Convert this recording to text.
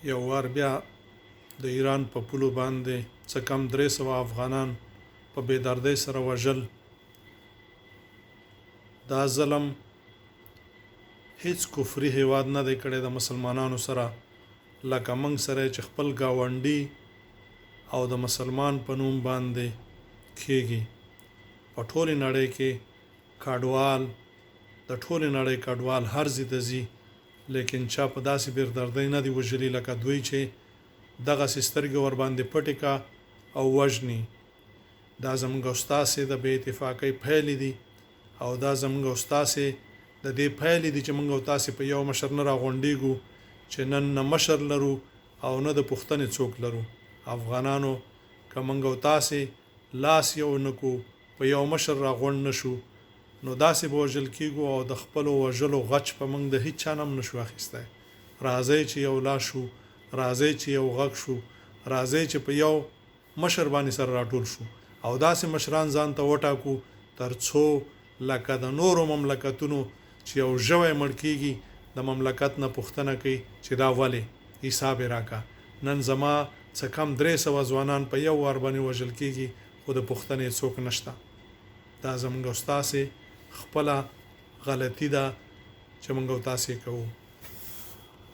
یو وار بیا د ایران په پولو باندې څه کم 300 افغانان په بې دردۍ سره وژل. دا ظلم هیڅ کفري هیواد نه دی کړی د مسلمانانو سره لکه موږ سره چې خپل ګاونډي او د مسلمان په نوم باندې کیږي. په ټولې نړۍ کې کډوال، د ټولې نړۍ کډوال هر ځي ته ځي، لیکن چا په داسې بیردردۍ نه دي وژلي لکه دوی چې دغسې سترګې ورباندې پټې کا او وژني. دا زموږ او ستاسې د بې اتفاقۍ پایلې دي او دا زموږ او ستاسې د دې پایلې دي چې موږ او تاسې په یو مشر نه راغونډېږو، چې نن نه مشر لرو او نه د پوښتنې څوک لرو. افغانانو که موږ او تاسې لاس یو نه کړو، په یو مشر راغونډ نه شو، نو داسې به وژل کېږو او د خپلو وژلو غچ په موږ د هیچا نه هم نه شو اخیستی. راځئ چې یو لاس شو، راځئ چې یو غږ شو، راځئ چې په یو مشر باندې سره راټول شو او داسې مشران ځان ته وټاکو تر څو لکه د نورو مملکتونو چې یو ژوی مړ کېږي د مملکت نه پوښتنه کوي چې دا ولې؟ حساب یې راکه. نن زما څه کم 300 ځوانان په یو وار باندې وژل کېږي خو د پوښتنې څوک نشته. دا زمونږ او ستاسې خپله غلطي ده چې مونږ او تاسې یې کوو.